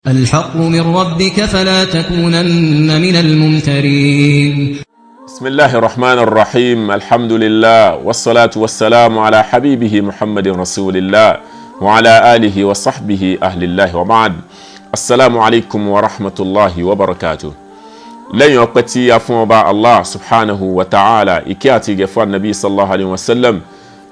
الحق من ربك فلا تكونن من الممترين. بسم الله الرحمن الرحيم، الحمد لله والصلاة والسلام على حبيبه محمد رسول الله وعلى آله وصحبه أهل الله، وبعد، السلام عليكم ورحمة الله وبركاته. Lẹ́yìn ọpẹ́ tí a fún ọba Allah subhanahu wa ta'ala, ìkẹ́ àti ìgẹ̀ fún anabi sallallahu alayhi wa sallam.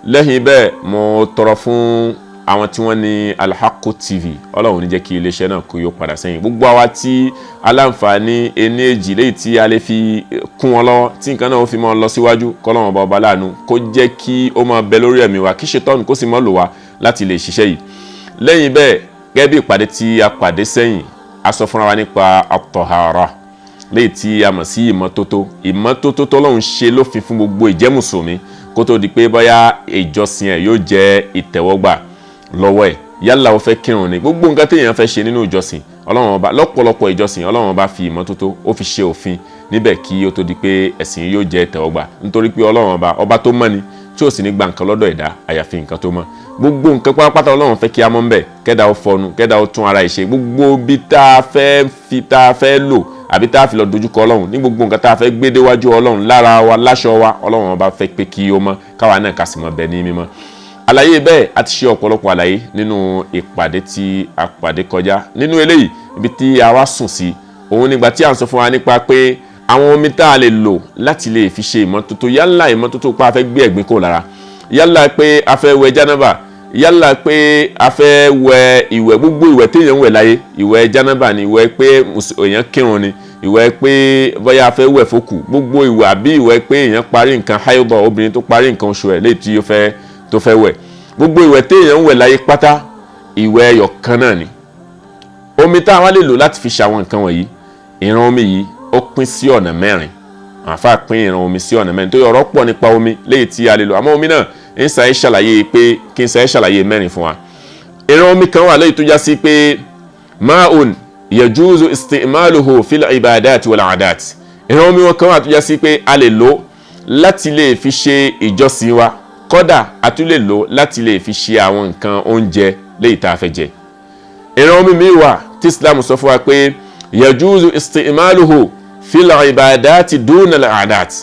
Lẹ́yìn bẹ́ẹ̀, mo tọrọ fún àwọn tí wọ́n ní Alhaqqu TV, Ọlọ́run ní jẹ́ kí iléeṣẹ́ náà kó yóò padà sẹ́yìn. Gbogbo àwa tí aláǹfààní ení èjì léyìí tí a lè fi kún wọn lọ́wọ́ tí nǹkan náà ó fi máa lọ síwájú, kọ́lọ́run ọba ọba láàánú kó jẹ́ kí ó máa bẹ lórí ẹ̀mí wa, kí ṣètọ́nù kó sì máa lò wá láti lè ṣiṣẹ́ yìí. Lẹ́yìn bẹ́ẹ̀, gẹ́gẹ́ bí ìpàdé tí a pàdé sẹ́yìn, a sọ fúnra wa nípa at-tahara, léyìí tí a mọ̀ sí ìmọ́tótó. Ìmọ́tótó tọ́lọ́run ṣe lófin fún gbogbo ìjẹ́ mùsùlùmí kó tó di pé bóyá ìjọsìn ẹ̀ yóò jẹ́ ìtẹ́wọ́gbà lọ́wọ́ ẹ̀. Yálà ó fẹ́ kírun ni, gbogbo nǹkan téèyàn fẹ́ ṣe nínú ìjọsìn Ọlọ́run ọba, lọ́pọ̀lọpọ̀ ìjọsìn, Ọlọ́run ọba fi ìmọ́tótó, ó fi ṣe òfin níbẹ̀ kí ó tó di pé ẹ̀sìn yóò jẹ́ ìtẹ́wọ́gbà, nítorí pé Ọlọ́run ọba, ọba tó mọ́ ni, tí ò sì ní gba nǹkan lọ́dọ̀ ẹ̀dá àyàfi nǹkan tó mọ́. Gbogbo nǹkan pátápátá Ọlọ́run fẹ́ kí a mọ́ ńbẹ̀, kẹ́dà ó fọnu, kẹ́dà ó tún ara ẹ̀ ṣe, gbogbo bí tá a fẹ́ fi, tá a fẹ́ lò àbí tá a fi lọ dojúkọ Ọlọ́run ní, gbogbo nǹkan tá a fẹ́ gbé déwájú Ọlọ́run lára wa, láṣọ wa, Ọlọ́run ọba fẹ́ pé kí ó mọ́, káwa náà ká sì mọ́ bẹ ní mímọ́. Àlàyé bẹ́ẹ̀, a ti ṣe ọ̀pọ̀lọpọ̀ àlàyé nínú ìpàdé tí a pàdé kọjá. Nínú eléyìí, ibi tí a wá sùn sí òun nígbà tí à ń sọ fún wa nípa pé àwọn omi tá a lè lò láti lè fi ṣe ìmọ́tótó, yálà ìmọ́tótó pé a fẹ́ gbé ẹ̀gbin kúrò lára, yálà pé a fẹ́ wẹ jánábà, yálà pé a fẹ́ wẹ ìwẹ̀, gbogbo ìwẹ̀ téèyàn ń wẹ̀ láyé, ìwẹ̀ jánábà ni, ìwẹ̀ pé èèyàn kírun ni, ìwẹ̀ pé bóyá a fẹ́ wẹ̀ fókù, gbogbo ìwẹ̀, àbí ìwẹ̀ pé èèyàn parí nǹkan háídọ̀, obìnrin tó parí nǹkan oṣù ẹ̀ léyìí tí ó fẹ́ tó fẹ́ wẹ̀, gbogbo ìwẹ̀ téèyàn ń wẹ̀ láyé pátá, ìwẹ̀ ẹyọ kan náà ni. Omi tá a wá lè lò láti fi ṣàwọn nǹkan wọ̀nyí, ìran omi yìí ó pín sí ọ̀nà mẹ́rin. Àáfàá pín ìran omi sí ọ̀nà mẹ́rin tó yọ ọ̀rọ̀ pọ̀ nípa omi léyìí tí a lè lò, àmọ́ omi náà ń sáré ṣàlàyé pé kí n sáré ṣàlàyé mẹ́rin fún wa. Ìran omi kan wà léyìí tó já sí pé ma'un yajuzu isti'maluhu fil ibadat wal adat. Ìran omi wọn kan wà tó já sí pé a lè lò láti lè fi ṣe ìjọsìn wa, kódà a tún lè lò láti lè fi ṣe àwọn nǹkan oúnjẹ léyìí tá a fẹ́ jẹ. Ìran omi míì wà tí Islam sọ fún wa pé yajuzu isti'maluhu fil ibadati duna al adat.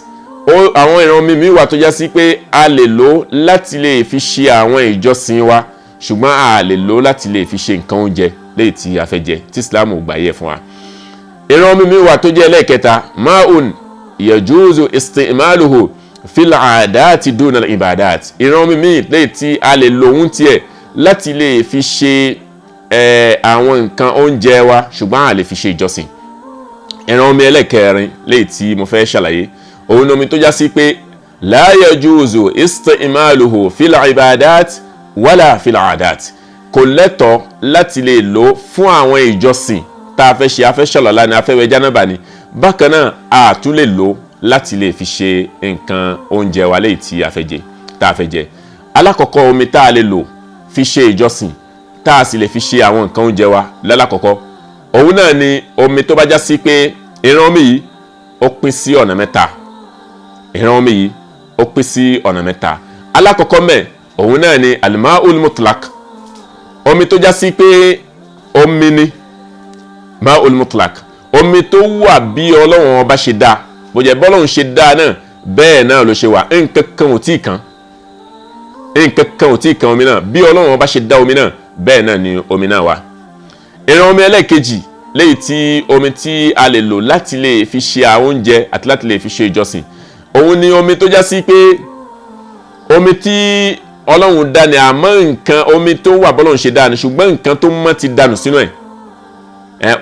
Àwọn ìran omi míì wà tó já sí pé a lè lò láti lè fi ṣe àwọn ìjọsìn wa, ṣùgbọ́n a lè lò láti lè fi ṣe nǹkan oúnjẹ léyìí tí a fẹ́ jẹ, tí Islam ò gbà yẹ fún wa. Ìran omi míì wà tó jẹ́ ẹlẹ́ẹ̀kẹta, ma'un yajuzu isti'maluhu fil àdáàtì dúnà ìbàdàt. Ìran omi míì léyìí tí a lè lo ohun tiẹ̀ láti lè fi ṣe àwọn nǹkan oúnjẹ wa, ṣùgbọ́n a lè fi ṣe ìjọsìn. Ìran omi ẹlẹ́kẹrin léyìí tí mo fẹ́ ṣàlàyé, òun ni omi tó já sí pé la yajuzu isti'maluhu fil ìbàdàt wala fil àdàt. Kò lẹ́tọ̀ọ́ láti lè lò fún àwọn ìjọsìn tá a fẹ́ ṣe, a fẹ́ ṣàlọ́lá ni, a fẹ́ wẹ̀ jánábà ni. Bákan náà, a tún lè lò láti lè fi ṣe nǹkan oúnjẹ wa léyìí tí a fẹ́ jẹ, tá a fẹ́ jẹ. Alákọ̀ọ́kọ́, omi tá a lè lò fi ṣe ìjọsìn, tá a sì lè fi ṣe àwọn nǹkan oúnjẹ wa lálákọ̀ọ́kọ́, òun náà ni omi tó bá já sí pé ìran omi yìí ó pín sí ọ̀nà mẹ́ta. Ìran omi yìí ó pín sí ọ̀nà mẹ́ta. Alákọ̀ọ́kọ́ mẹ́, òun náà ni al-ma'ul mutlaq, omi tó já sí pé omi ni ma'ul mutlaq, omi tó wà bí Ọlọ́run ọba ṣe dá, bó jẹ́ bọ́lọ́run ṣe dáa náà, bẹ́ẹ̀ náà ló ṣe wà, nǹkan kan ò tí ì kan, nǹkan kan ò tí ì kan omi náà. Bí Ọlọ́run ọba ṣe dá omi náà, bẹ́ẹ̀ náà ni omi náà wà. Ìran omi ẹlẹ́ẹ̀kejì léyìí tí omi tí a lè lò láti lè fi ṣe àwọn oúnjẹ àti láti lè fi ṣe ìjọsìn, òun ni omi tó já sí pé omi tí Ọlọ́run dá ni, àmọ́ nǹkan omi tó wà bọ́lọ́run ṣe dá ni, ṣùgbọ́n nǹkan tó mọ́ ti dànù sínú ẹ̀.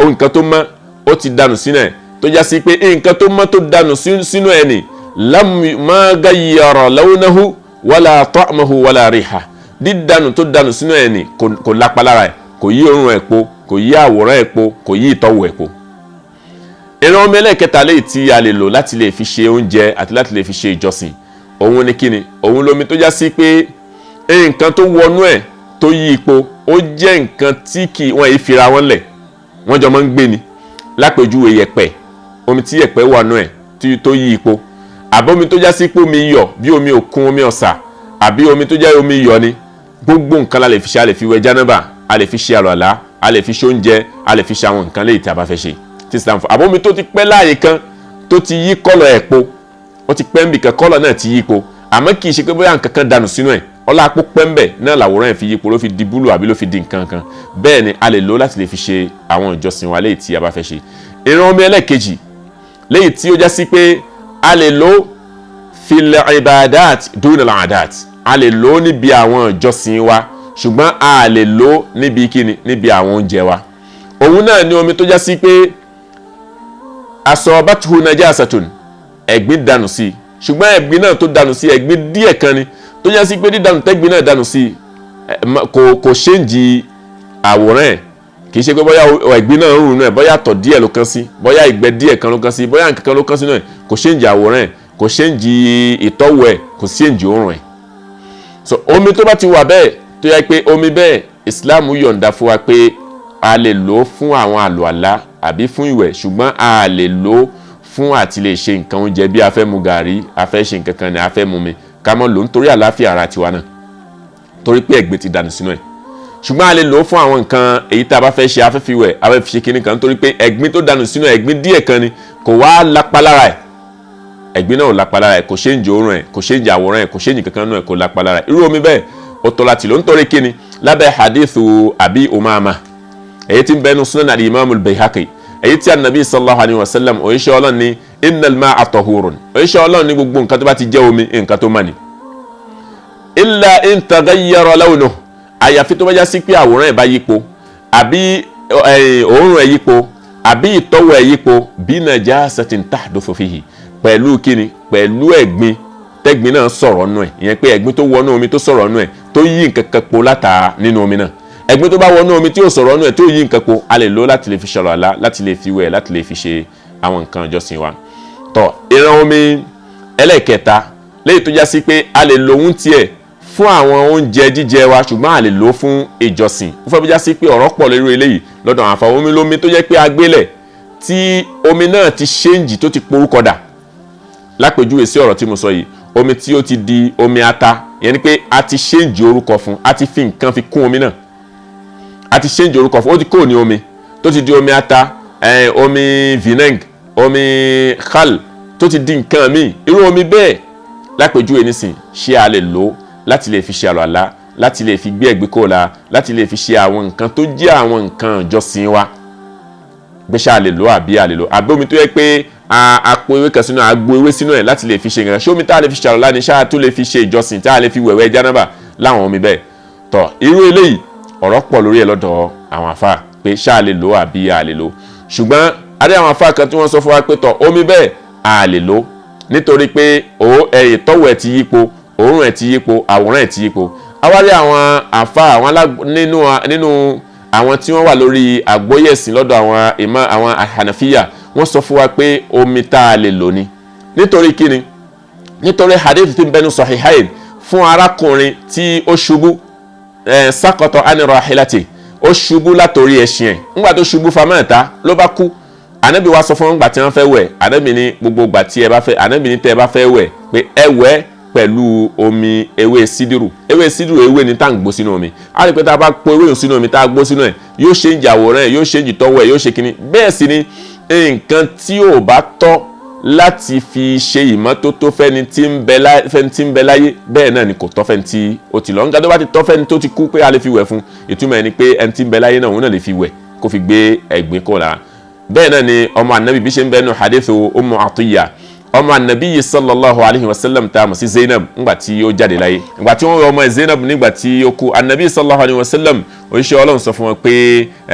Nǹkan tó mọ́ ó ti dànù sínú ẹ̀, tó já sí pé nǹkan tó mọ́ tó dànù sínú ẹ̀ ni lam ma gayyara lawnahu wala ta'mahu wala riha. Dídànù tó dànù sínú ẹ̀ ni kò lápa lára ẹ̀, kò yí òórùn ẹ̀ po, kò yí àwòrán ẹ̀ po, kò yí ìtọ́wò ẹ̀ po. Ìran omi ẹlẹ́ẹ̀kẹta léyìí tí a lè lò láti lè fi ṣe oúnjẹ àti láti lè fi ṣe ìjọsìn, òun ni kíni? Òun lomi tó já sí pé nǹkan tó wọnú ẹ̀ tó yí ipò, ó jẹ́ nǹkan tí kì wọ́n yìí fira wọn lẹ̀, wọ́n jọ máa ń gbé ni. Lápèjúwe, yẹ̀pẹ̀, omi tí yẹ̀pẹ̀ wà nú ẹ̀ tó yí ipò, àbí omi tó já sí pé omi iyọ̀, bí omi òkun, omi ọ̀sà, àbí omi tó jẹ́ omi iyọ̀ ni, gbogbo nǹkan la lè fi ṣe. A lè fi wẹ̀ jánábà, a lè fi ṣe àlùwàlá, A lè fi ṣe oúnjẹ, a lè fi ṣe àwọn nǹkan léyìí tí a bá fẹ́ ṣe tí Islam fún. Àbómi tó ti pẹ́ láàyè kan tó ti yí kọ́lọ̀ ẹ̀ po, ó ti pẹ́ nbìkan, kọ́lọ̀ náà ti yípo, àmọ́ kì í ṣe pé bóyá nǹkan kan dànù sínú ẹ̀, ọlá apó pẹ́ńbẹ̀ náà làwòrán ẹ̀ fi yípo, ló fi di búlù àbí ló fi di nǹkan kan. Bẹ́ẹ̀ ni a lè lò láti lè fi ṣe àwọn ìjọsìn wa léyìí tí a bá fẹ́ ṣe. Ìran omi ẹlẹ́ẹ̀kejì léyìí tí ó já sí pé a lè lò fil ibadat dunal adat, a lè lò níbi àwọn ìjọsìn wa, ṣùgbọ́n a lè lò níbi kíni, níbi àwọn oúnjẹ wa. Òun náà ni omi tó já sí pé asabatuhu najasatun, ẹ̀gbin dànù sí, ṣùgbọ́n ẹ̀gbin náà tó dànù sí, ẹ̀gbin díẹ̀ kan ni, tó já sí pé dídànù tẹ́gbin náà dànù sí kò ṣéǹjì àwòrán ẹ̀. Kì í ṣe pé bóyá ẹ̀gbin náà ń rùn náà, bóyá àtọ̀ díẹ̀ ló kán sí, bóyá ìgbẹ́ díẹ̀ kan ló kán sí, bóyá nǹkan kan ló kán sí náà, kò ṣéǹjì àwòrán ẹ̀, kò ṣéǹjì ìtọ́wò ẹ̀, kò ṣéǹjì òórùn ẹ̀. So omi tó bá ti wà bẹ́ẹ̀, tó yẹ pé omi bẹ́ẹ̀ Islam yọ̀ǹda fún wa pé a lè lò ó fún àwọn àlùalá àbí fún ìwẹ̀, ṣùgbọ́n a lè lò ó fún àti lè ṣe nǹkan oúnjẹ, bí a fẹ́ mu gàrí, a fẹ́ ṣe nǹkan kan ni, a fẹ́ mu mi, ká mọ́ lò ó nítorí àlàáfíà ara tiwa náà, torí pé ẹ̀gbin ti dànù sínú ẹ̀. Ṣùgbọ́n a lè lò ó fún àwọn nǹkan èyí tá a bá fẹ́ ṣe, a fẹ́ fi wẹ̀, a fẹ́ fi ṣe kinní kan, nítorí pé ẹ̀gbin tó dànù sínú ẹ̀gbin díẹ̀ kan ni, kò wá lápá lára ẹ̀, ẹ̀gbin náà ò lápá lára ẹ̀, kò ṣe ń jẹ òórùn ẹ̀, kò ṣe ń jẹ àwòrán ẹ̀, kò ṣe ń jẹ kankan náà ẹ̀, kò lápá lára ẹ̀. Irú omi bẹ́ẹ̀ ó tọ́ láti lò nítorí kíni, lábẹ́ hadithu Abi Umama èyí tí ń bẹnu Sunan al-Imam al-Bayhaqi, èyí tí anabi sallallahu alayhi wa sallam òyìṣẹ́ Ọlọ́run ní innal ma'a tahurun, òyìṣẹ́ Ọlọ́run ní gbogbo nǹkan tó bá ti jẹ́ omi nǹkan tó mọ́ ni, illa in taghayyara lawnuhu, àyàfi tó bá já sí pé àwòrán ẹ̀ bá yípo, àbí òórùn ẹ̀ yípo, àbí ìtọ́wò ẹ̀ yípo, bí najasatin tahduthu fihi, pẹ̀lú kíni, pẹ̀lú ẹ̀gbin tẹ́gbin náà sọ̀rọ̀ nù ẹ̀, ìyẹn pé ẹ̀gbin tó wọnú omi tó sọ̀rọ̀ nù ẹ̀, tó yí nǹkan kan po látara nínú omi náà. Ẹ̀gbin tó bá wọnú omi tí ò sọ̀rọ̀ nù ẹ̀, tó yí nǹkan po, a lè lò láti lè fi ṣọ̀rọ̀ àlá, láti lè fi wẹ̀, láti lè fi ṣe àwọn nǹkan ìjọsìn wa. Tọ́ ìran omi ẹlẹ́ẹ̀kẹta léyìí tó já sí pé a lè lo ohun tiẹ̀ fún àwọn oúnjẹ jíjẹ wa, ṣùgbọ́n a lè lò fún ìjọsìn. Ó fẹ́ bí já sí pé ọ̀rọ̀ pọ̀ lórí eléyìí lọ́dọ̀ àwọn àfàwọn omi lómi tó jẹ́ pé agbélẹ̀ tí omi náà ti ṣéǹjì tó ti porúkọ dà. Lápèjúwe sí ọ̀rọ̀ tí mo sọ yìí, omi tí ó ti di omi ata, ìyẹn ni pé a ti ṣéǹjì orúkọ fún, a ti fi nǹkan fi kún omi náà, a ti ṣéǹjì orúkọ fún, ó ti kúrò ní omi tó ti di omi ata, omi vineng, omi khal, tó ti di nǹkan míì. Irú omi bẹ́ẹ̀ lápèjúwe nísìn, ṣé a lè lò láti lè fi ṣe àlùalá, láti lè fi gbé ẹ̀gbin kúrò lára, láti lè fi ṣe àwọn nǹkan tó jẹ́ àwọn nǹkan ìjọsìn wa, pé ṣé a lè lò àbí a lè lò? Àbí omi tó yẹ pé àpò ewé kan sínú, àgbo ewé sínú ẹ̀ láti lè fi ṣe nǹkan, ṣé omi tá a lè fi ṣe àlùalá ni, ṣáà tó lè fi ṣe ìjọsìn, tá a lè fi wẹ̀wẹ̀ jánábà láwọn omi bẹ́ẹ̀? Tọ́ irú eléyìí ọ̀rọ̀ pọ̀ lórí ẹ̀ lọ́dọ̀ àwọn àfáà pé ṣá a lè lò àbí a lè lò. Ṣùgbọ́n a rí àwọn àfáà kan tí wọ́n sọ fún wa pé tọ́ omi bẹ́ẹ̀ a lè lò nítorí pé ìtọ́wò ẹ̀ ti yípo, òórùn ẹ̀ ti yípo, àwòrán ẹ̀ ti yípo. A wá rí àwọn àfáà àwọn nínú àwọn tí wọ́n wà lórí àgbọ́yé ẹ̀sìn lọ́dọ̀ àwọn ìmọ̀ àwọn Hànàfíyà, wọ́n sọ fún wa pé omi tá a lè lò ni. Nítorí kíni? Nítorí hadith tí ń bẹnu Sahihain fún arákùnrin tí ó ṣubú, sákọ̀tọ̀ anira hilati, ó ṣubú látòrí ẹṣin ẹ̀, ńgbà tó ṣubú famẹ́ta ló bá kú. Ànábì wa sọ fún wọn gbà tí wọ́n fẹ́ wẹ̀, Ànábì ní gbogbo gbà tí ẹ bá fẹ́, Ànábì ní tẹ́ ẹ bá fẹ́ wẹ̀ pé ẹ wẹ̀ pẹ̀lú omi ewé sídìrù. Ewé sídìrù ewé ni tá à ń gbó sínú omi. A rí pé tá a bá po ewé yìí sínú omi tá a gbó sínú ẹ̀, yóò ṣe ń jàwòrán ẹ̀, yóò ṣe ń jìtọ́wọ́ ẹ̀, yóò ṣe kíní. Bẹ́ẹ̀ sì ni nǹkan tí ò bá tọ́ láti fi ṣe ìmọ́tótó fẹ́ni tí ń bẹ láyé, bẹ́ẹ̀ náà ni kò tọ́ fẹ́ni tí ó ti lọ. Nǹkan tó bá ti tọ́ fẹ́ni tó ti kú pé a lè fi wẹ̀ fún, ìtumọ̀ ẹ̀ ni pé ẹni tí ń bẹ láyé náà òun náà lè fi wẹ̀ kó fi gbé ẹ̀gbin kó lára. Bẹ́ẹ̀ náà ni ọmọ ànábì bí ṣe ń bẹnu hadithu Ummu Atiyya, ọmọ ànábì yìí sallallahu alayhi wa sallam tá a mọ̀ sí Zainab ńgbà tí ó jáde láyé, ńgbà tí wọ́n wọ ọmọ Zainab nígbà tí ó kú, ànábì sallallahu alayhi wa sallam òṣìṣẹ́ Ọlọ́run sọ fún wọn pé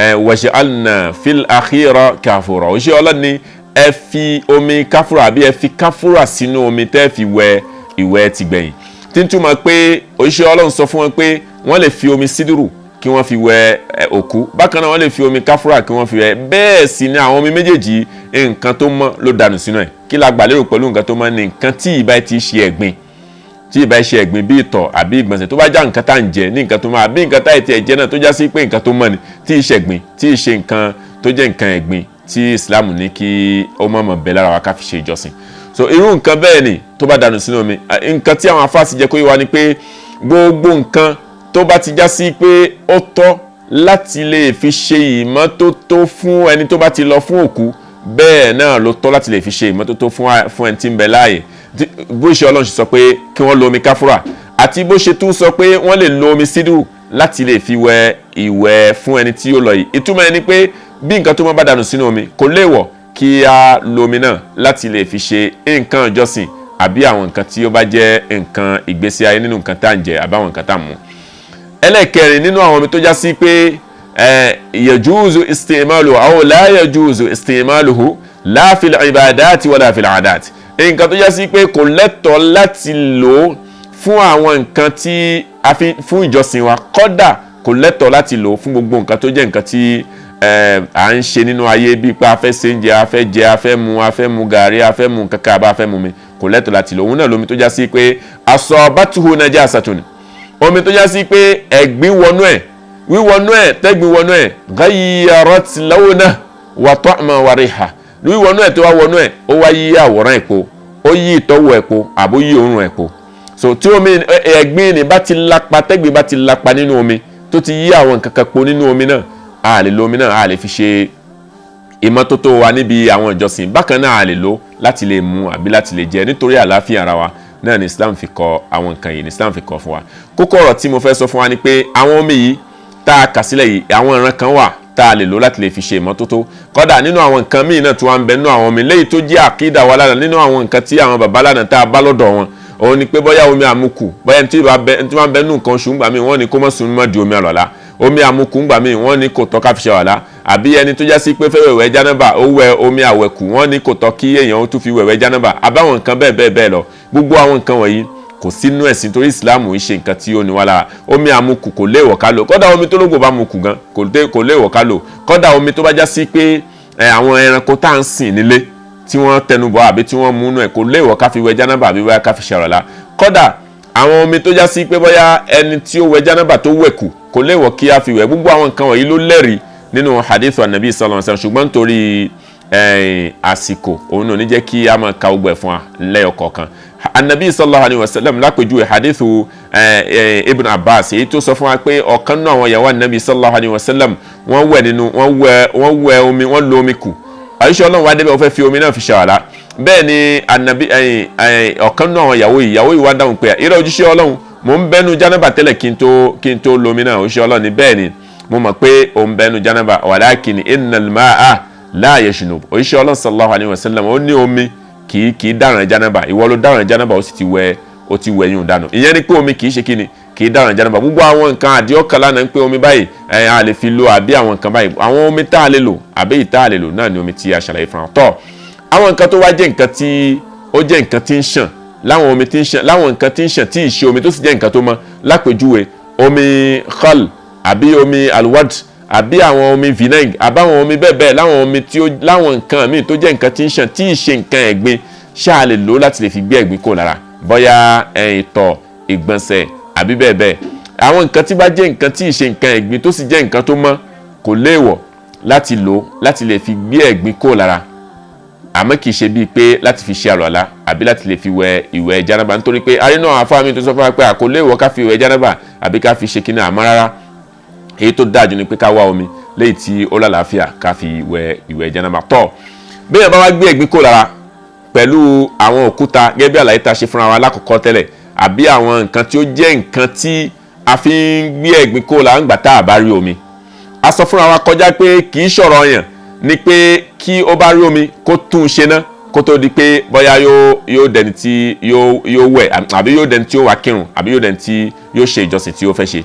waj'alna fil akhira kafura, òṣìṣẹ́ Ọlọ́run ní ẹ fi omi káfúrà àbí ẹ fi káfúrà sínú omi tẹ́ fi wẹ ìwẹ̀ tìgbẹ̀yìn, tí ń túmọ̀ pé òṣìṣẹ́ Ọlọ́run sọ fún wọn pé wọ́n lè fi omi sídìrù kí wọ́n fi wẹ òkú, bákan náà wọ́n lè fi omi káfúrà kí wọ́n fi wẹ. Bẹ́ẹ̀ sì ni àwọn omi méjèèjì nǹkan tó mọ́ ló dànù sínú ẹ̀. Kí la gbà lérò pẹ̀lú nǹkan tó mọ́ ni nǹkan tí ìbá ti ṣe ẹ̀gbin, tí ìbá ṣe ẹ̀gbin bí ìtọ̀ àbí ìgbọ̀nsẹ̀, tó bá já nǹkan tá à ń jẹ ní nǹkan tó mọ́, àbí nǹkan tá ìtì ẹ̀jẹ̀ náà tó já sí pé nǹkan tó mọ́ ni, tí ì ṣẹ̀gbin, tí ì ṣe nǹkan tó jẹ́ nǹkan ẹ̀gbin tí Islam ní kí ó mọ̀mọ̀ bẹ̀ lára wa ká fi ṣe ìjọsìn. So irú nǹkan bẹ́ẹ̀ ni tó bá dànù sínú omi. Nǹkan tí àwọn afáàsì jẹ́ kó yé wa ni pé gbogbo nǹkan tó bá ti já sí pé ó tọ́ láti lè fi ṣe ìmọ́tótó fún ẹni tó bá ti lọ fún òkú, bẹ́ẹ̀ náà ló tọ́ láti lè fi ṣe ìmọ́tótó fún ẹni tí ń bẹ láàyè. Bó ṣe Ọlọ́run ṣe sọ pé kí wọ́n lo omi káfúrà, àti bó ṣe tún sọ pé wọ́n lè lo omi sídùú láti lè fi wẹ ìwẹ̀ fún ẹni tí ó lọ yìí. Ìtumọ̀ ẹni pé bí nǹkan tó máa bá dànù sínú omi, kò léèwọ̀ kí a lo omi náà láti lè fi ṣe nǹkan ìjọsìn àbí àwọn nǹkan tí ó bá jẹ́ nǹkan ìgbésí ayé nínú nǹkan tá à ń jẹ àbí àwọn nǹkan tá à ń mu. Ẹlẹ́ẹ̀kẹrin nínú àwọn omi tó já sí pé yajuzu istimaluhu aw la yajuzu istimaluhu la fil ibadati wala fil adat, nǹkan tó já sí pé kò lẹ́tọ̀ọ́ láti lò ó fún àwọn nǹkan tí a fi fún ìjọsìn wa, kódà kò lẹ́tọ̀ọ́ láti lò ó fún gbogbo nǹkan tó jẹ́ nǹkan tí à ń ṣe nínú ayé, bíi pé a fẹ́ ṣe oúnjẹ, a fẹ́ jẹ, a fẹ́ mu gàrí, a fẹ́ mu kankan, àbá a fẹ́ mu mi, kò lẹ́tọ̀ọ́ láti lò. Òun náà lomi tó já sí pé asabatuhu najasatun, omi tó já sí pé ẹ̀gbin wọnú ẹ̀, wíwọnú ẹ̀ tẹ́gbin wọnú ẹ̀, ghayyarat lawnahu wa ta'man wa riha, wíwọnú ẹ̀ tó wá wọnú ẹ̀, ó wá yí àwòrán ẹ̀po, ó yí ìtọ́wò ẹ̀po, àbó yí òórùn ẹ̀po. So tí omi ẹ̀gbin ni bá ti lapa, tẹ́gbin bá ti lapa nínú omi, tó ti yí àwọn nǹkan kan po nínú omi náà, a lè lo omi náà, a lè fi ṣe ìmọ́tótó wa níbi àwọn ìjọsìn. Bákan náà a lè lò láti lè mu àbí láti lè jẹ, nítorí àlàáfíà ara wa náà ni Islam fi kọ àwọn nǹkan yìí, ni Islam fi kọ fún wa. Kókó ọ̀rọ̀ tí mo fẹ́ sọ fún wa ni pé àwọn omi yìí tá a kà sílẹ̀ yìí, àwọn ìran kan wà tá a lè lò láti lè fi ṣe ìmọ́tótó. Kódà nínú àwọn nǹkan míì náà tí wọ́n ń bẹ nínú àwọn omi léyìí tó jẹ́ àkídà wa lánàá, nínú àwọn nǹkan tí àwọn bàbá lánàá tá a bá lọ́dọ̀ wọn, òun ni pé bóyá omi àmukù, bóyá tí wọ́n bẹ nínú nǹkan oṣù ńgbà míì wọ́n ní kó má sùn mọ́ di omi àlọ́lá, omi àmukù ńgbà míì wọ́n ní kò tọ́ ká fi ṣe wàhálà, àbí ẹni tó já sí pé fẹ́ wẹ̀wẹ̀ jánábà ó wẹ omi àwẹ̀kù, wọ́n ní kò tọ́ kí èèyàn ó tún fi wẹ̀wẹ̀ jánábà, àbáwọn nǹkan bẹ́ẹ̀ bẹ́ẹ̀ bẹ́ẹ̀ lọ. Gbogbo àwọn nǹkan wọ̀nyí kò sínú ẹ̀sìn, torí Ìsìláàmù yìí ṣe nǹkan tí ó ní wá lára. Omi àmukù kò léèwọ̀ ká lò, kódà omi tó lógbò bá mukù gan kò léèwọ̀ ká lò, kódà omi tó bá já sí pé àwọn ẹranko tá à ń sìn nílé tí wọ́n tẹnubọ̀ àbí tí wọ́n múnú ẹ̀, kò léèwọ̀ ká fi wẹ jánábà àbí wẹ́ ká fi ṣàrọ̀lá. Kódà àwọn omi tó já sí pé bóyá ẹni tí ó wẹ jánábà tó wẹ̀kù, kò léèwọ̀ kí a fi wẹ̀. Gbogbo àwọn nǹkan wọ̀nyí ló lẹ́rìí nínú hadith anabi sallallahu alaihi wasallam, ṣùgbọ́n nítorí àsìkò òun náà ní jẹ́ kí a máa ka gbogbo ẹ̀ fún wa lẹ́yọ kọ̀ọ̀kan. Anabi sallallahu alaihi wasallam lápèjúwe hadithu Ibn Abbas, èyí tó sọ fún wa pé ọ̀kan nínú àwọn ìyàwó anabi sallallahu alaihi wasallam wọ́n wẹ̀ nínú wọ́n wẹ̀ omi, wọ́n lo omi kù. Àyíṣẹ́ Ọlọ́run wá débẹ̀, ó fẹ́ fi omi náà fi ṣàwàlá. Bẹ́ẹ̀ ni anabi ọ̀kan nínú àwọn ìyàwó yìí wá dáhùn pé ìrẹ́ òjíṣẹ́ Ọlọ́run, mò ń bẹ́nu jánábà tẹ́lẹ̀ kí n tó lo omi náà. Òjíṣẹ́ Ọlọ́run ní bẹ́ẹ̀ ni mo mọ̀ pé ò ń bẹ́nu jánábà, walakin innal ma'a la yajnub. Òjíṣẹ́ Ọlọ́run sallallahu alaihi wasallam ó ní omi kì í dáràn jánábà, ìwọ ló dáràn jánábà, ó sì ti wẹ̀, ó ti wẹ̀ yún dànù. Ìyẹn ni pé omi kì í ṣe kíni, kì í dáràn jánábà. Gbogbo àwọn nǹkan àdìọ́kàn lánàá ń pé omi báyìí a lè fi lo àbí àwọn nǹkan báyìí, àwọn omi tá a lè lò àbí èyí tá a lè lò náà ni omi tí a ṣàlàyé fún wa. Tọ́ àwọn nǹkan tó wá jẹ́ nǹkan tí ó jẹ́ nǹkan tí ń ṣàn, láwọn omi tí ń ṣàn, láwọn nǹkan tí ń ṣàn tí ì ṣe omi tó sì jẹ́ nǹkan tó mọ́, lápèjúwe omi khal àbí omi alwad àbí àwọn omi vineg àbáwọn omi bẹ́ẹ̀ bẹ́ẹ̀, láwọn omi tí ó láwọn nǹkan míì tó jẹ́ nǹkan tí ń ṣàn tí ì ṣe nǹkan ẹ̀gbin, ṣáà lè lò láti lè fi gbé ẹ̀gbin kò lára, bóyá ìtọ̀, ìgbọ̀nsẹ̀ àbí bẹ́ẹ̀ bẹ́ẹ̀. Àwọn nǹkan tí bá jẹ́ nǹkan tí ì ṣe nǹkan ẹ̀gbin tó sì jẹ́ nǹkan tó mọ́, kò léèwọ̀ láti lò láti lè fi gbé ẹ̀gbin kò lára, àmọ́ kì í ṣe bíi pé láti fi ṣe àlùwàlá àbí láti lè fi wẹ ìwẹ̀ jánábà, nítorí pé arínú àwọn afáàmì tó sọ fún wa pé kò léèwọ̀ ká fi ìwẹ̀ jánábà àbí ká fi ṣe kíní, àmọ́ rárá èyí tó dáa jù ni pé ká wá omi léyìí tí ó lálàáfíà ká fi wẹ ìwẹ̀ jánábà. Tọ́ bẹ́ẹ̀ bá wá gbé ẹ̀gbin kò lára pẹ̀lú àwọn òkúta gẹ́gẹ́ bí àlàyé tá a ṣe fúnra wa lákọ̀ọ́kọ́ tẹ́lẹ̀, àbí àwọn nǹkan tí ó jẹ́ nǹkan tí a fi ń gbé ẹ̀gbin kò lára ńgbà tá a bá rí omi. A sọ fúnra wa kọjá pé kì í ṣọ̀rọ̀ yàn ni pé kí ó bá rí omi kó tún un ṣe ná, kó tó di pé bóyá yóò dẹni tí yóò wẹ̀ àbí yóò dẹni tí ó wá kírun àbí yóò dẹni tí yóò ṣe ìjọsìn tí ó fẹ́ ṣe.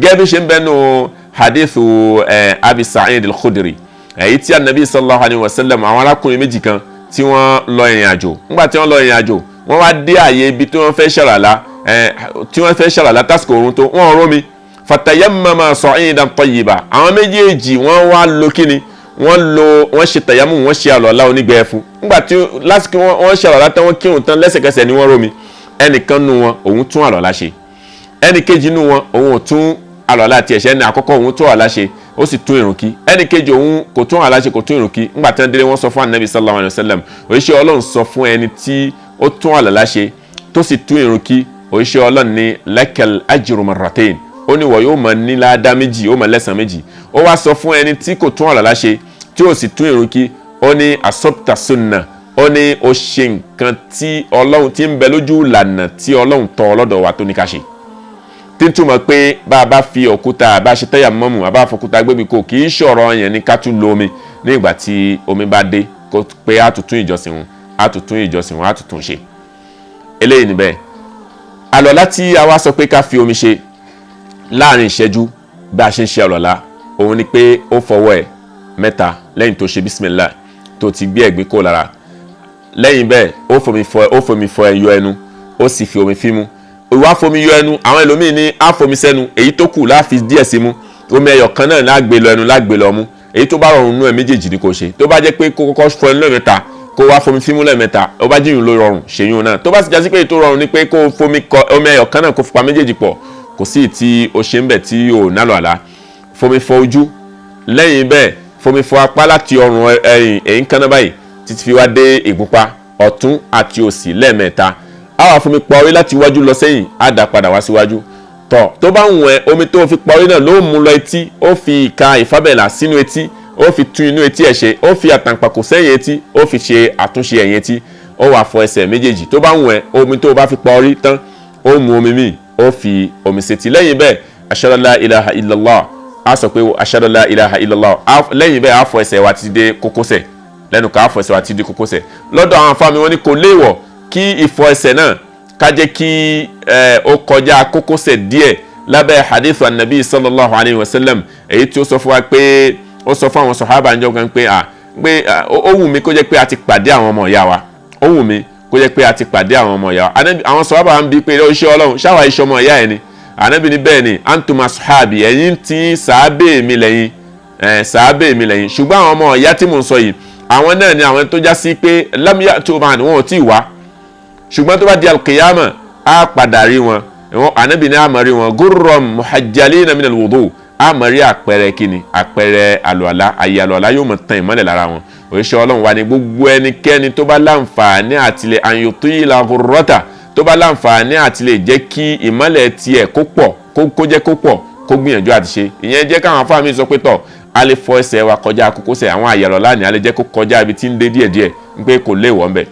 Gẹ́gẹ́ bí ṣe ń bẹ́nu hadithu Abi Sa'id al-Khudri, èyí tí anabi sallallahu alayhi wa sallam àwọn arákùnrin méjì kan tí wọ́n lọ ìrìn àjò. Nígbà tí wọ́n lọ ìrìn àjò, wọ́n wá dé àyè ibi tí wọ́n fẹ́ ṣàlàlá, tí wọ́n fẹ́ ṣàlàlá tásìkò oorun tó wọ́n rómi. Fatayammama sa'idan tayyiba, àwọn méjèèjì wọ́n wá lo kíni, wọ́n lo wọ́n ṣe tàyámù, wọ́n ṣe àlọ́lá onígbẹ̀ẹ́fún. Nígbà tí lásìkò wọ́n ṣe àlọ́lá tán, wọ́n kírun tán, lẹ́sẹ̀kẹsẹ̀ ni wọ́n rómi. Ẹnìkan nu wọn òun tún àlọ́lá ṣe, ẹnìkejì nu wọn òun ò tún àlọ́lá tiẹ̀ ṣe. Ẹni àkọ́kọ́ òun tún àlọ́lá ṣe, ó sì tún ìrun kí. Ẹnìkejì òun kò tún àlọ́lá ṣe, kò tún ìrun kí. Nígbà tí wọ́n délé, wọ́n sọ fún anabi sallallahu alayhi wa sallam, òjíṣẹ́ Ọlọ́run sọ fún ẹni tí ó tún àlọ́lá ṣe tó sì tún ìrun kí, òjíṣẹ́ Ọlọ́run ní lakal ajru marratain, ó Ó ní wọ́n yóò mọ̀ ní ládá méjì, ó mọ̀ lẹ́san méjì. Ó wá sọ fún ẹni tí kò tún àlùwàlá ṣe, tí ó sì tún ìrun kí, ó ní asọ́pútà sunna, ó ní ó ṣe nǹkan tí Ọlọ́run ti ń bẹ lójú ìlànà tí Ọlọ́run tọ́ ọlọ́dọ̀ wa tó ní ká ṣe, tí ń túmọ̀ pé bá a bá fi òkúta, bá a ṣe tẹ́yà mọ́mù, a bá fòkúta gbébi kò kì í ṣọ̀rọ̀ yẹn ní ká tún lo omi ní ìgbà tí omi bá dé, kó pé á tún tún ìjọsìn wọn, á tún tún ìjọsìn wọn, á tún tún ṣe. Eléyìí níbẹ̀. Àlùwàlá tí a wá sọ pé ká fi omi ṣe láàrin ìṣẹ́jú bá a ṣe ń ṣe àlùwàlá, òun ni pé ó fọwọ́ ẹ̀ mẹ́ta lẹ́yìn tó ṣe bísímìlá, tó ti gbé ẹ̀gbin kó lára. Lẹ́yìn bẹ́ẹ̀, ó fomi fọ ẹyọ ẹnu, ó sì fi omi fímú. Ìwà fomi yọ ẹnu, àwọn ẹlòmíín ní á fomi sẹ́nu, èyí tó kù láfi díẹ̀ sí mú. Omi ẹyọ kan náà lágbè lọ ẹnu, lágbè lọ mú. Èyí tó bá rọrùn nú ẹ méjèèjì ni kò ṣe. Tó bá jẹ́ pé kó kọ́kọ́ fọ ẹnu lẹ́ẹ̀mẹ́ta, kó wá fomi fímú lẹ́ẹ̀mẹ́ta, ó bá jíyùn ló rọrùn, ṣèyún náà. Tó bá sì jásí pé èyí tó rọrùn ni pé kó fomi kọ omi ẹyọ kan náà, kó fipá méjèèjì pọ̀, kò sí tí o ṣe ń bẹ̀ tí o nálò àlá. Fomi fọ ojú, lẹ́yìn bẹ́ẹ̀ fomi fọ apá láti ọrùn ẹ̀yìn ẹ̀yìn kan náà báyìí títí fi wá dé ìgúnpá ọ̀tún àti òsì lẹ́ẹ̀mẹ́ta. A wá fomi pa orí láti iwájú lọ sẹ́yìn, á dà padà wá síwájú. Tọ̀ tó bá wùn ẹ́, omi tó fi pa orí náà ló mú lọ etí, ó fi ìka ìfábẹ́là sínú etí, ó fi tún inú etí ẹ̀ ṣe, ó fi àtàǹpàkò sẹ́yìn etí, ó fi ṣe àtúnṣe ẹ̀yìn etí, ó wá fọ ẹsẹ̀ méjèèjì. Tó bá wùn ẹ́, omi tó bá fi pa orí tán, ó mu omi míì, ó fi omi sétí. Lẹ́yìn bẹ́ẹ̀, ashhadu an la ilaha illallah, á sọ pé ashhadu an la ilaha illallah. Lẹ́yìn bẹ́ẹ̀, á fọ ẹsẹ̀ wa títí dé kókósẹ̀, lẹ́nu ká fọ ẹsẹ̀ wa títí dé kókósẹ̀. Lọ́dọ̀ àwọn afáàmì wọn ni kò léèwọ̀ kí ìfọ ẹsẹ̀ náà ká jẹ́ kí ó kọjá kókósẹ̀ díẹ̀ lábẹ́ hadith anabi sallallahu alayhi wa sallam, èyí tí ó sọ fún wa pé ó sọ fún àwọn sọ̀hábà ń jọ gan pé ó wù mí kó jẹ́ pé a ti pàdé àwọn ọmọ ìyá wa, ó wù mí kó jẹ́ pé a ti pàdé àwọn ọmọ ìyá wa. Àwọn sọ̀hábà ń bi pé ó ṣe Ọlọ́run ṣáwa iṣẹ́ ọmọ ìyá ẹ̀ ni? Anabi ní bẹ́ẹ̀ ni, antum ashabi, ẹ̀yin tí sàábẹ̀ mi lẹ́yìn, sàábẹ̀ mi lẹ́yìn. Ṣùgbọ́n àwọn ọmọ ìyá tí mò ń sọ yìí, àwọn náà ni àwọn tó já sí pé lam ya'tu ba'd, wọn ò tí ì wá, ṣùgbọ́n tó bá di alkiyama á padà rí wọn. Anabi ní á máa rí wọn gurram muhajjalina minal wudu, á máa rí àpẹẹrẹ kíni, àpẹẹrẹ àlùwàlá, àyè àlùwàlá yóò mọ̀ tán ìmọ́lẹ̀ lára wọn. Òṣìṣẹ́ Ọlọ́run wa ni gbogbo ẹnikẹ́ni tó bá láǹfààní àti lè an yutila ghurrata, tó bá láǹfààní àti lè jẹ́ kí ìmọ́lẹ̀ tiẹ̀ kó pọ̀, kó jẹ́ kó pọ̀, kó gbìyànjú àti ṣe. Ìyẹn jẹ́ káwọn afáàmì sọ pé tọ̀, a lè fọ ẹsẹ̀ wa kọjá kókósẹ̀, àwọn àyàlọ́lá ni a lè jẹ́ kó kọjá ibi tí ń dé díẹ̀díẹ̀, ń pé kò léèwọ̀ ńbẹ̀.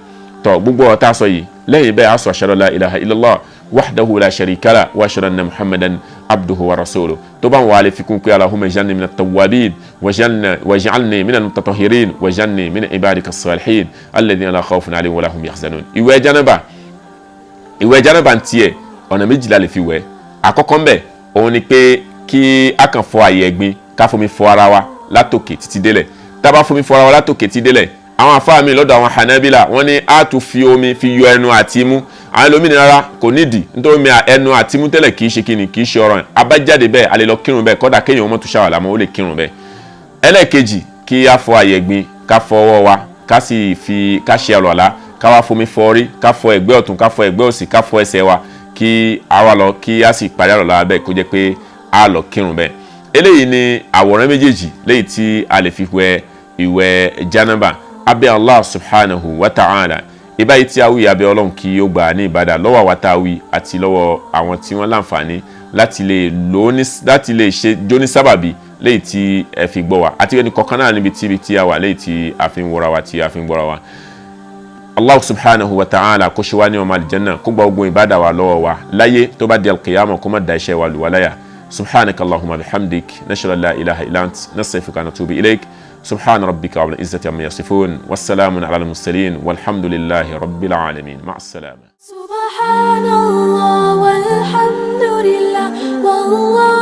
Tọ̀ gbogbo ọ̀tá sọ yìí, lẹ́yìn bẹ́ẹ̀ a sọ ashhadu an la ilaha illallah wahdahu la sharika lah wa ashhadu anna muhammadan abduhu wa rasuluhu. Tó bá ń wà lè fi kún pé allahumma ij'alni minat tawwabin waj'alni minal mutatahhirin waj'alni min ibadika as-salihin alladhina la khawfun alayhim wa la hum yahzanun. Ìwẹ̀ jánábà, ìwẹ̀ jánábà ń tiẹ̀ ọ̀nà méjìlá lè fi wẹ̀. Àkọ́kọ́ ńbẹ̀ òun ni pé kí a kàn fọ àyè ẹ̀gbin, ká fomi fọ ara wa látòkè títí délẹ̀. Tá bá fomi fọ ara wa látòkè títí délẹ̀, àwọn àfáà mi lọ́dọ̀ àwọn Hanabila wọ́n ní a tún fi omi fi yọ ẹnu àti imú. Àwọn ẹlòmíràn rárá, kò nídìí, nítorí omi ẹnu àti imú tẹ́lẹ̀ kì í ṣe kíni, kì í ṣe ọ̀ràn. Abájáde bẹ́ẹ̀ a lè lọ kírun bẹ́ẹ̀, kọ́dà kéèyàn mọ́ tún ṣàwàlà mọ́, ó lè kírun bẹ́ẹ̀. Ẹlẹ́ẹ̀kejì, kí a fọ àyè ẹ̀gbin, ká fọ ọwọ́ wa, ká sì fi ká ṣe àlùwàlá, ká wá fomi fọ orí, ká fọ ẹ̀gbẹ́ ọ̀tún, ká fọ ẹ̀gbẹ́ òsì, ká fọ ẹsẹ̀ wa, kí a wá lọ kí a sì parí àlùwàlá bẹ́ẹ̀, kó jẹ́ pé a lọ kírun bẹ́ẹ̀. Eléyìí ni àwòrán méjèèjì léyìí tí a lè fi wẹ̀ ìwẹ̀ jánábà. Abẹ́ Allah subhanahu wa ta'ala, ìbáyìí tí a wí, abẹ́ Ọlọ́run kí ó gbà ní ìbádà lọ́wọ́ àwa tá a wí àti lọ́wọ́ àwọn tí wọ́n láǹfààní láti lè lò ní, láti lè ṣe jóní sábàbí léyìí tí ẹ fi gbọ́ wa, àti ẹnì kọ̀ọ̀kan náà níbi tí a wà léyìí tí a fi ń wọra wa, tí a fi ń gbọ́ra wa. Allah subhanahu wa ta'ala kó ṣe wá ní ọmọ àlìjẹ́nà, kó gba ogun ìbádà wa lọ́wọ́ wa láyé, tó bá di alqiyama kó má da iṣẹ́ wa lù wá láyà. Subhanaka allahumma bihamdik, nashhadu an la ilaha illa ant, nastaghfiruka wa natubu ilayk. سبحان ربك رب العزة عما يصفون، والسلام على المرسلين، والحمد لله رب العالمين. مع السلامة. سبحان الله والحمد لله والله